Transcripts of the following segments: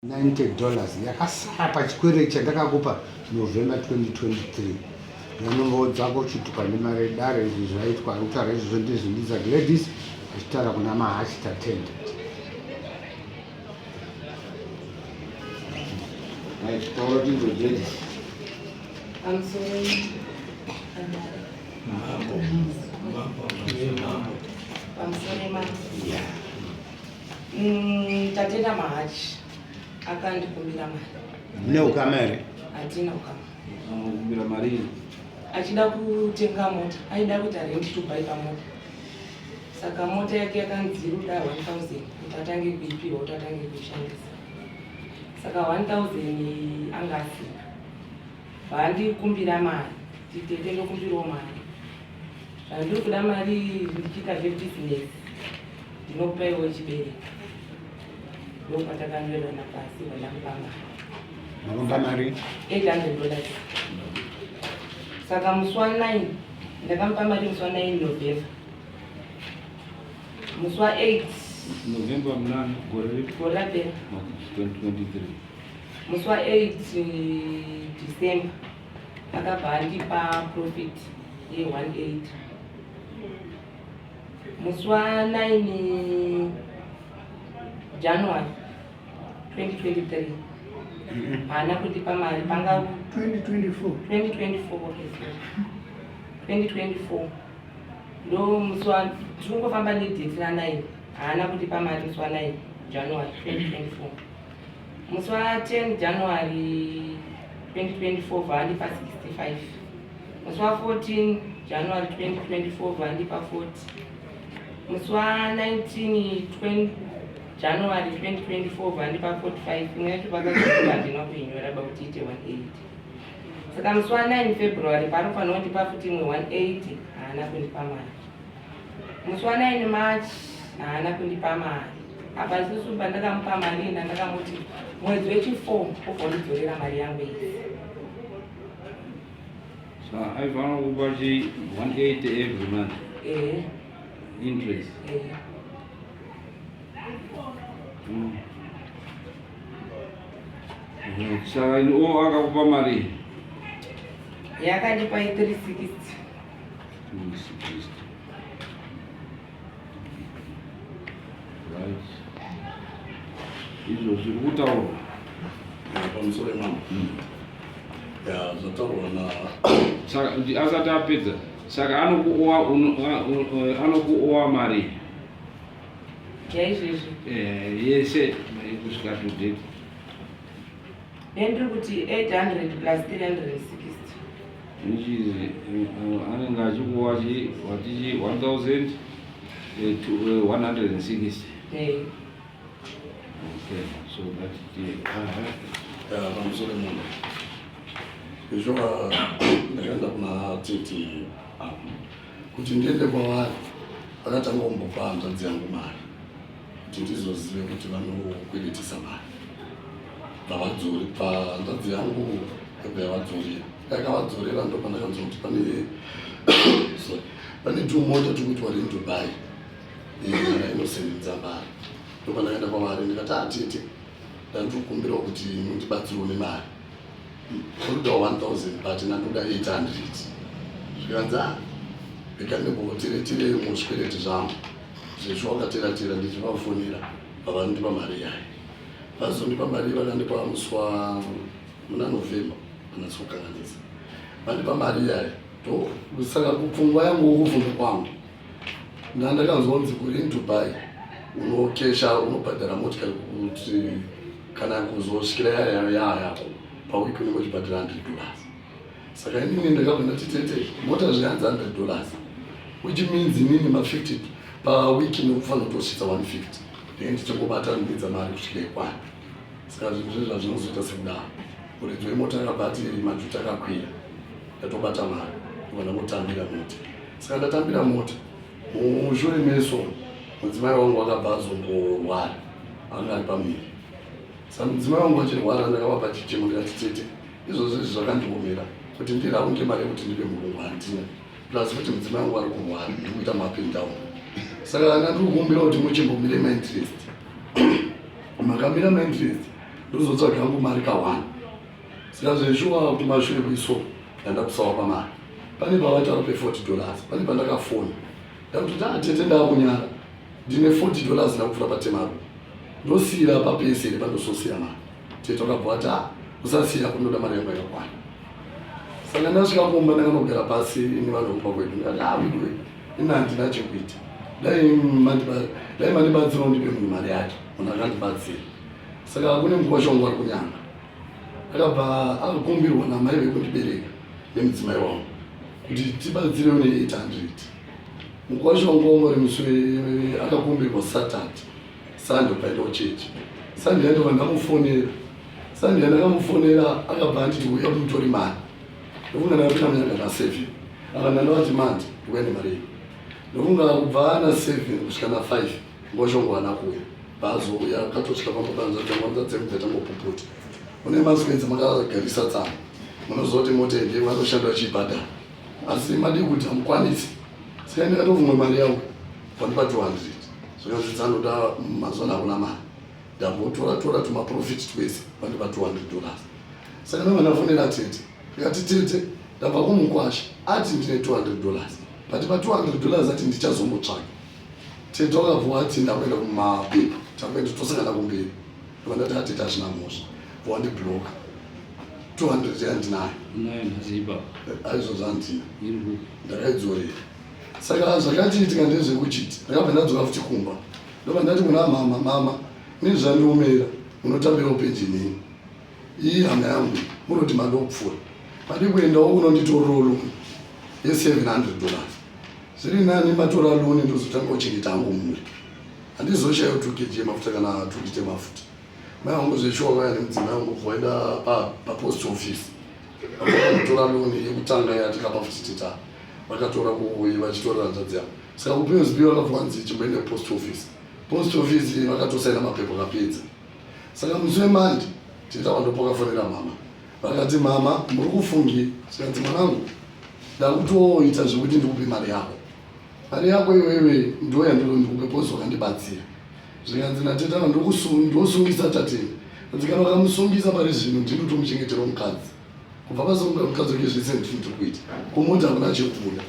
$90 yakasara pachikwereti chandakakupa November 2023 yanongo dzako chitupa nemari dare izvi zvaitwa ari kutaura izvozvo ndezvindiza Gladys achitaura kuna Mahachi Tatenda. Right, taura tinzwe Gladys. I'm sorry. Mambo. Mambo. Mambo. I'm sorry, mambo. Yeah. Tatenda Mahachi akandikumbira mari. Mune ukama here? Hatina ukama. Anokumbira mari achida kutenga mota, aida kuita rent to buy pamota. Saka mota yake yakanzi iri kuda 1000 kuti atange kuipiwa kuti atange kuishandisa. Saka 1000 anga asina. Vaandikumbira mari, titete ndokumbirawo mari. Zvandiri kuda mari ndichiita zvebhizinesi ndinokupa iwe chibereko. Ndopatakanyorerana pasi vandamupa mari. Makamupa mari? $800. Saka musi wa 9 ndakamupa mari musi wa 9 November. Musi wa 8 November munani gore ripi? Gore rapera. 2023. Musi wa 8 December akabva andipa profit ye 180. Musi wa 9 January 2023 haana kundipa mari panga 2024. 2024, okay, sorry. 2024 ndo musi wa tirikungofamba nedate ra 9. Haana kundipa mari musi wa 9 January 2024. Musi wa 10 January 2024 vaandipa 65. Musi wa 14 January 2024 vaandipa 40. Musi wa 19 20 January 2024 vaandipa 45. Imwe yacho vakazoa handina kuinyora ba kuti iite 180. Saka musi wa 9 February paanofanira kundipa futi imwe 180 haana kundipa mari. Musi wa 9 March haana kundipa mari. Apa isusu pandakamupa mari ina ndakamuti mwedzi wechi4 obva undidzorera mari yangu iyi. So aifanira kupa chi 180 every month Ehe. Interest. Ehe. Saka o akakupa mari? Yakandipa i360. 260. Right. Izvo zviri kutaurwa. Pamusoro imamo ya zvataurwa na Saka asati apedza, saka anokuowa anokuowa mari Yaizvezvi? Yese kusvika to date. Ndiri kuti 800 plus 360. Which is anenge achikuwa chi watichi 1160. Eh. Okay, so that Ya, pamusoro imamo izvo ndakaenda kuna tete apo kuti ndiende kwavari vakatanga kumbopa hanzvadzi yangu mari kuti ndizozive kuti vanokweretesa mari. Bvavadzori panzvadzi yangu yabva yavadzorera, yakavadzorera ndopandakanzwa kuti pane, sorry, pane tumota tukuitwa rent to buy inosenza mari. Ndopandakaenda kwavari ndikati, atete, ndandikukumbirawo kuti mundibatsirewo nemari, ndoda 1000 but nandoda 800. Zvikanzi, a rega ndimboteretire muzvikwereti zvangu. Zvezvo wakateratera ndichivafonera vavandipa mari yayo. Vazondipa mari vakandipa musi wa muna November anatsokanganisa vandipa mari yayo. Saka kupfungwa yangu, kufunga kwangu, ndandakanzwa kunzi kurent to buy unokesha, unobhadhara motikari kuti kana kuzosvikira yayako pawiki unenge uchibhadhara $100. Saka inini ndakabva ndati, tete, mota zviyanzi $100, which means inini ma50 pawiki nekufanira kutosvitsa 150 ndenge ndichingobata ndidza mari kusvika ikwana. Saka zvinhu zvezvo zvinozoita sekudaro. Muridzi wemota akabva ati majuti akakwira. Ndatobata mari ndobva ndangotambira mota. Saka ndatambira mota, mushure meso mudzimai wangu akabva azomborwara, anga ari pamiri. Saka mudzimai wangu achirwara ndakavapa chichemo ndikati, tete, izvozvo izvi zvakandiomera kuti ndiraunge mari yekuti ndipe murungu handina, plus kuti mudzimai wangu ari kurwara, ndikuita maup and down. Saka kana ndiri kukumbira kuti muchimbomire mainterest, makamira mainterest. Ndozotsvaga yangu mari ka1. Saka zveshuwa kumashure kuiso ndanda kusawa pamari. Pane pavataura pe 40 dollars, pane pandakafona. Ndakutoti ah tete ndakunyara. Ndine 40 dollars ndakupfura patemaru. Ndosiyira papese here pandososiya mari. Tete wakabva wati ah usasiya kunoda mari yangu yakakwana. Saka ndasvika kumba ndakanogara pasi nevanhu vokumba kwedu ndikati ah weduwe ini handina chekuita. Dai dai mandibatsirawo ndipe munhu mari yake. Munhu akandibatsira. Saka kune mukwasha wangu ari kunyanga. Akabva akakumbirwa namai vekundibereka nemudzimai wangu kuti tibatsirewo ne800. Mukwasha wangu wangu ari musi akakumbirwa Saturday. Sunday ukaenda kuchechi. Sunday yandova ndamufonera. Sunday yandakamufonera akabva anditi uya kumutori mari. Ndofunga ndakapinda munyanga na 7. Akanda ndavati mandi ndikuya nemari iyi. Ndofunga kubva na 7 kusvika na 5 mukwasha wangu haana kuuya. Paazouya akatosvika pamba panza tangwanza dzemubve tangopuputa. Mune masikwenzi makagarisa tsama. Munoziva kuti mota iyi vanoshanda vachibhadhara. Asi madii kuti hamukwanisi. Saka ndakatobvumwa mari yangu wandipa 200. Zvakanzi dzanoda mazuva ano hakuna mari. Ndambotora tora tumaprofit twese wandipa 200 dollars. Saka ndabva ndafonera tete. Ndikati tete ndabva kumukwasha ati ndine 200 dollars. But pa 200 dollars ati ndichazombotsvaga. Tete wakabva wati ndakuenda kumapepa. Takuenda tosangana kumberi. Ndobva ndati atete hazvina mhosva. Wandibloka. 200 yandinayo. Unayo nhasi ipapo. Aizvozvo handina. Iri kupi? Ndakaidzorera. Saka zvakatiitika ndezvekuchiti ndakabva ndadzoka futi kumba. Ndobva ndati kuna mama, mama, nezvandiomera munotambirawo penjeni ini. Iyi hama yangu munoti mandopfuura. Madi kuendawo kunonditorerawo loan ye700 dollars. Zviri nani matora loan ndozotanga kuchengeta hangu mhuri. Handizoshayiwo 2 kg yemafuta kana 2 lita emafuta. Mai vangu zveshuwa vaya nemudzimai wangu vaenda papost office. Vakatora loan yekutanga yatikapa futi teta. Vakatora kuuyi vachitorera hanzvadzi yavo. Saka kuPSB vakabva vanzi chimboenda kupost office. Post office vakatosaina mapepa vakapedza. Saka musi weMande teta vandopa mama. Vakati mama muri kufungi zvikanzi mwanangu ndakutoita zvekuti ndikupe mari yako. Mari yako iwewe ndo yandiro ndikupe pozi wakandibatsira. Zvikanzi nateta ndosungisa tatenda. Kanzi kana vakamusungisa pari zvino ndinotomuchengetera mukadzi. Kubva pasunga mukadzi wake zvese ndiri kuita. Kumota hakuna chekubuda.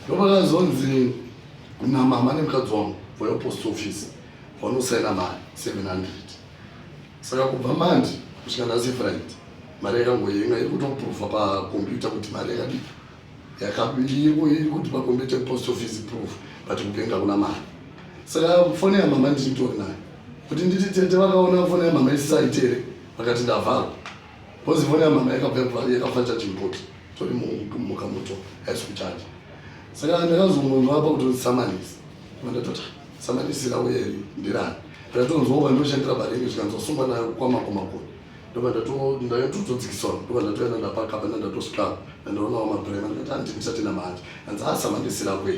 Ndopakazonzi namama nemukadzi wangu vauya post office vanosaina mari 700. Saka kubva Mandi kusvika nhasi Friday mari yakangoyenga iri kutoprova pakombiyuta kuti mari yakadii iri kuti pakombiyuta post office proof but kupenga kuna mari. Saka foni yamama ndinitori nayo kuti nditi tete vakaona foni yamama isisaite here vakati ndavharwa because foni yamama yakafa charging port tori mukamoto haisi kuchaja. Saka ndakazongonzwa apa kuti samanisi ndatoti samanisira uye ndirani ndatonzwa vandoshandira baringi zvikanzi wasungwa nayo kwamakomakoni ndobva ndatodzikiswa ndobva ndatoenda ndapakapa ndandatosvika ndandaonawo mabrema ndikati handi ndisati namanje hanzi asamanisira kwe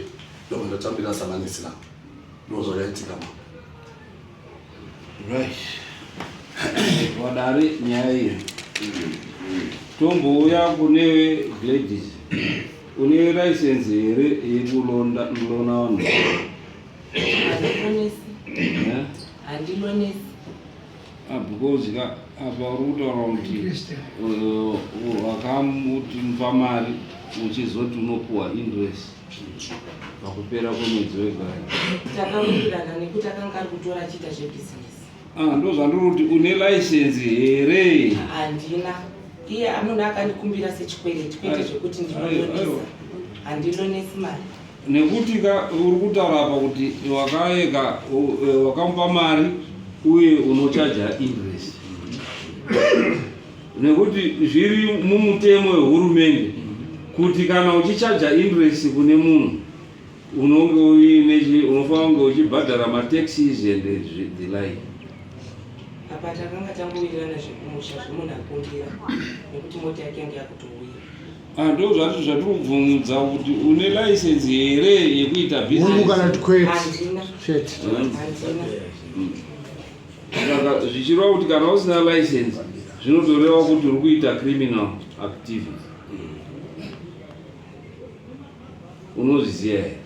ndobva ndatambira samanisira ndo zvakaitika ma Right. Wadare nyaya iyi. Tombouya kune Gladys. Une license here yekulonda kulona vanhu? Handilonesi. Eh? Handilonesi. Ah, because ka apa uri kutaura kuti wakamuti mupa mari uchizoti unopuwa interest pakupera kwemwedzi wega. Takawirirana nekuti akanga ari kutora achiita zvebhizinesi. Ah, ndo zvandiri kuti une license here? Handina. Iye munhu akandikumbira sechikwereti kwete Ai, zvekuti ai, ndinolonesa. aiwa. Handilonesi mari. Nekuti ka uri kutaura apa kuti wakaeka wakamupa mari uye unochaja interest nekuti zviri mumutemo wehurumende kuti kana uchichaja interest kune munhu unonge uine unofanira kunge uchibhadhara mataxes and the like. Apa takanga tangowirirana zvekumusha zvemunhu akumbira nekuti mota yake yange yakutouya. Ah, ndo zvati zvatiri kubvunza kuti une license here yekuita Mungu business. kana kuti kwete Handina. chete. Handina. Saka zvichireva kuti kana usina license zvinotoreva kuti uri kuita criminal activity. Unozviziva here?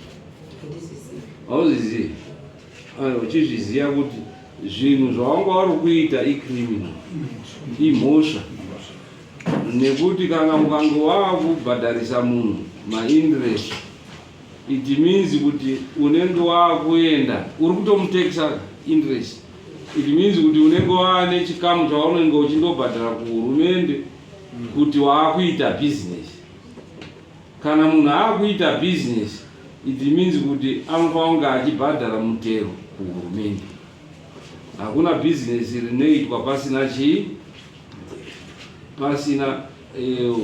Handizvizivi. Hauzvizivi? Aiwa, uchizviziva kuti Zvinhu zvawanga uri kuita icriminal, imhosva, nekuti kana ukange wakubhadharisa munhu mainterest it means kuti unenge wakuenda uri kutomutekisa interest. It means kuti unenge waane chikamu chaunenge uchindobhadhara kuhurumende kuti waakuita business. Kana munhu aakuita business it means kuti anofanira kunge achibhadhara mutero kuhurumende. Hakuna business rinoitwa pasina chii? Pasina eh,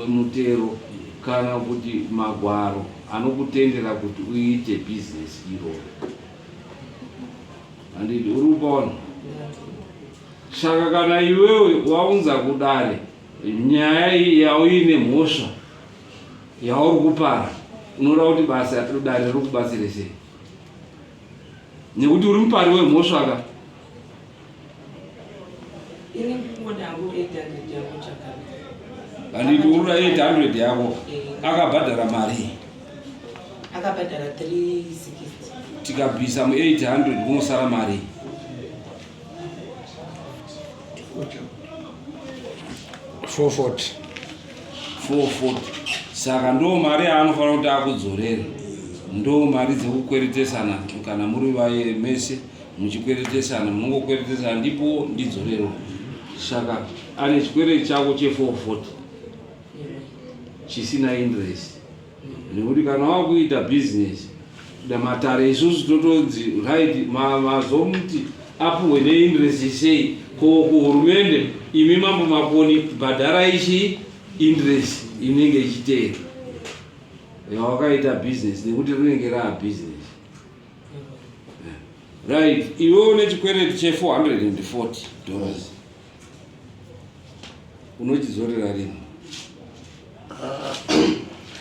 mutero kana kuti magwaro anokutendera kuti uite business iroro. Handiti uri kupaona? Saka kana iwewe waunza kudare Nyaya iyi yauine mhosva yauri kupara unoda kuti basa dare rikubatsire sei nekuti uri mupari wemhosva ka? Ini ndingoda hangu 800 yangu chakana. Handiti uri kuda 800 yako akabhadhara mari? Akabhadhara 360. Tikabvisa mu 800 kunosara mari 440. 440. Saka ndo mari yaanofanira kuti akudzorere, ndo mari dzekukweretesana. Kana muri vaye mese muchikweretesana, munongokweretesana ndipo ndidzorero. Saka ane chikwereti chako che 440 chisina interest, nekuti kana wakuita business matare isusu totonzi right, mazomuti apuhwe neinterest sei? Ko kuhurumende imi Mambo Makoni bhadharai chi interest inenge ichiteera yawakaita business, nekuti rinenge raa business, right? Iwe une chikwereti che $440, unochizorera rini?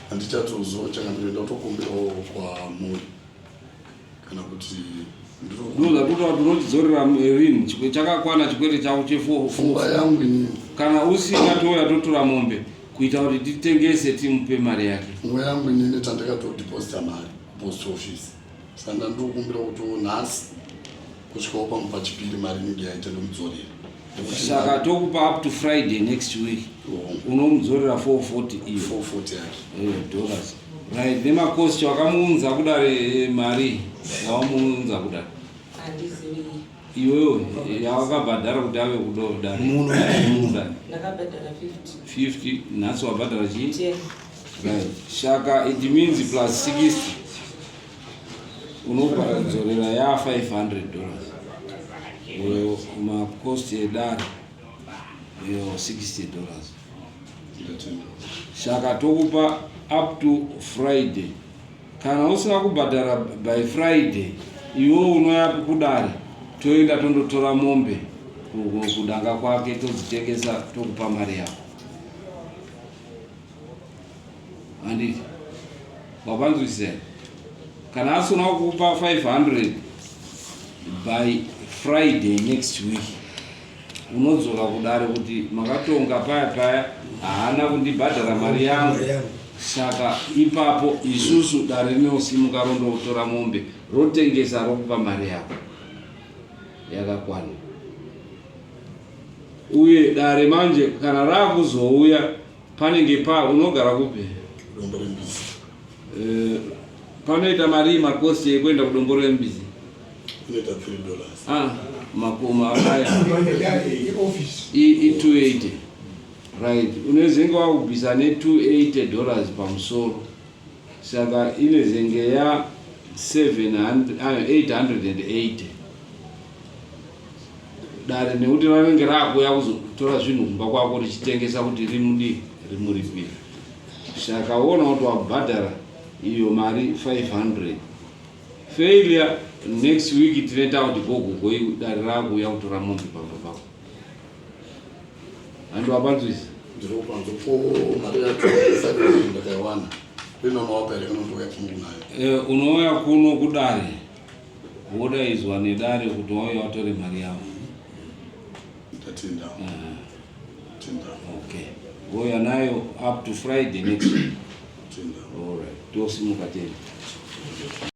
Handichatoziva chakandiroenda kutokumbirawo kwamuri kana kuti ndozvatotaura kuti unochidzorera rini chakakwana chikwereti chako che pfungwa yangu inini Kana usina, touya totora mombe kuita kuti titengese timupe mari yake. Pfungwa yangu inini tandakatodeposita mari kupost office, saka ndandikukumbira kuti nhasi kusvikawo pamwe pachipiri mari inenge yaita ndomudzorera. Saka tokupa up to Friday next week. Unomudzorera 440 iyo. 440 yake. Dollars, right? Nemacost wakamuunza kudare, mari yawamuunza kudare? Handizivi. Iwewe yawakabhadhara kuti ave kudare? Muno. Kudare. Ndakabhadhara 50. 50, nhasi wabhadhara chii? 10. Right, saka it means plus 60 unobhadzorera ya $500. Uyo macost edare iyo $60. Ndatenda. Saka tokupa up to Friday. Kana usina kubhadhara by Friday, iwe unoya kudare, toenda tondotora mombe kudanga kwake, todzitengesa, tokupa mari yako. Handiti wapanzwisisa? Kana asina kukupa 500 by Friday next week, unodzoka kudare kuti makatonga paya paya haana kundibhadhara mari yangu. Saka ipapo isusu dare rinosimuka rondotora mombe, rotengesa, rokupa mari yako yakakwana. Uye dare manje kana raakuzouya panenge pa unogara kupi? Dombo Rembizi. Panoita mari macost ekuenda kuDombo Rembizi? Inoita $3. Ah, makoma aya. Office. I 280, right? Unezenge wakubvisa ne $280 pamusoro, saka inezenge ya 700, ah, 880 dare, nekuti ranenge raakuuya kuzotora zvinhu kumba kwako richitengesa kuti rimudi rimuripire. Saka uona kuti wabhadhara iyo mari 500. Failure, next week tinoita kuti gogogoi dare raakuuya kutora mombe pamba pako. Handi wapanzwisa? Ndiri kupanzo ko mari yacho ndakaiwana rinonowapa here kana ndouya kuno nayo? Unouya kuno kudare, wodaidzwa nedare kuti wauya watore mari yavo. Ndatenda, tenda. Okay, wouya nayo up to Friday next week. Tenda. Alright, tosimuka tenda.